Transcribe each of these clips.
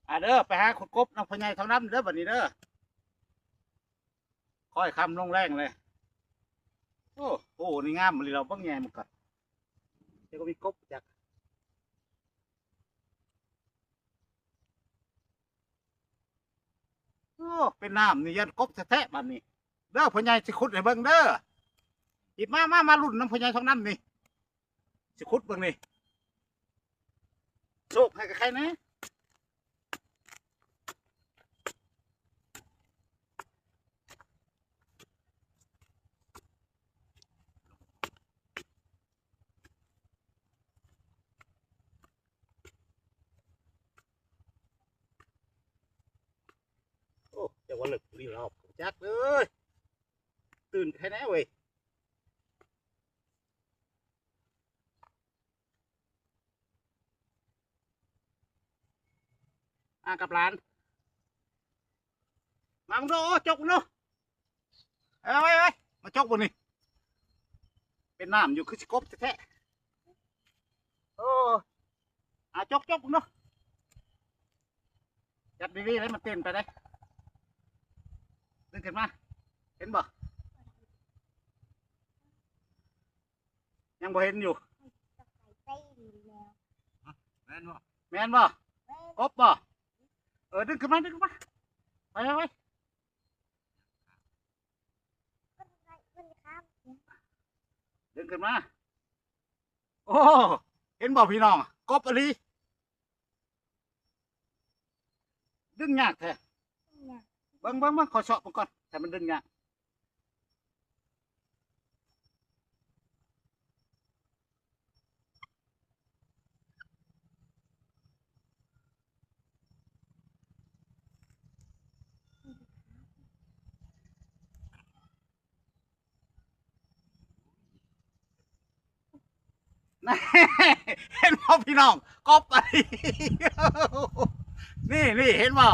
ອ່າເດີ ໄປຫາຂຸດກົບນຳພໍ່ໃຫຍ່ທອງດຳເດີ ບັດນີ້ເດີ ຄ່ອຍຄ່ຳລົງແລງເລີຍ. ໂອ້ ໂອ້ ນີ້ງາມອີ່ຫຼີ ລອງເບິ່ງແຍງມັນກ່ອນ ເຈົ້າກໍມີກົບຈັກ. ໂອ້ ເປັນນ້ຳນີ້ຢ້ານກົບແທ້ໆ ບັດນີ້ເດີ ພໍ່ໃຫຍ່ຊິຂຸດໃຫ້ເບິ່ງເດີ. ອີບມາ ມາ ມາລຸ້ນນຳພໍ່ໃຫຍ່ທອງດຳນີ້ ຊິຂຸດເບິ່ງນີ້ ໂຊກໃຫ້ກະໄຄແດ່. ໂອ້ ຈັກວ່າເລິກບໍ່ເລິກ ເຮົາບໍ່ຈັກເລີຍ ຕື່ນແທ້ແນ່ເວີຍ. ອາ ກັບຫຼານ ມາເບິ່ງດູ ໂອ້ ຈົກເບິ່ງດູ ເອີ ໄວ້ໆ ມາຈົກເບິ່ງນີ້ ເປັນນ້ຳຢູ່ ຄືຊິກົບແທ້ໆ. ໂອ້ ອາ ຈົກ ຈົກເບິ່ງດູ ຈັບດີໆ ໃຫ້ມັນເຕັ້ນໄປເດ້ ດຶງຂຶ້ນມາ ເຫັນບໍ່? ຍັງບໍ່ເຫັນຢູ່ ແມ່ນບໍ່? ແມ່ນບໍ່? ກົບບໍ່? ເອີ ດຶງຂຶ້ນມາ ດຶງຂຶ້ນມາ ໄປໆໆ ດຶງຂຶ້ນມາ. ໂອ້ ເຫັນບໍ່ພີ່ນ້ອງ ກົບອີ່ຫຼີ. ດຶງຍາກແທ້ ເບິ່ງໆໆ ຂໍເຊາະເບິ່ງກ່ອນ ຖ້າມັນດຶງຍາກ. ເຫັນບໍ່ພີ່ນ້ອງ ກົບອັນນີ້ ນີ້ ນີ້ ເຫັນບໍ່?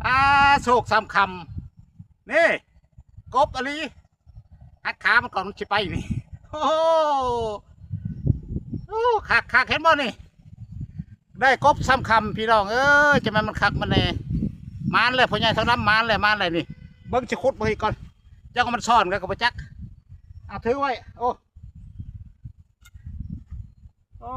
ອາ ໂຊກສາມຄຳ ນີ້ ກົບອີ່ຫຼີ ຮັດຂາມັນກ່ອນ ມັນຊິໄປນີ້. ໂອ້ໂຫ ໂອ້ ຄັກໆ ເຫັນບໍ່ນີ້? ໄດ້ກົບສາມຄຳພີ່ນ້ອງເອີຍ ຈັ່ງແມ່ນມັນຄັກມັນແນ່. ມານແລ້ວ ພໍ່ໃຫຍ່ທອງດຳ ມານແລ້ວ ມານແລ້ວນີ້. ເບິ່ງຊິຂຸດເບິ່ງອີກກ່ອນ ຈັກວ່າມັນຊ້ອນກັນກໍບໍ່ຈັກ. ເອົາ ຖືໄວ້ ໂອ້ ໂອ້.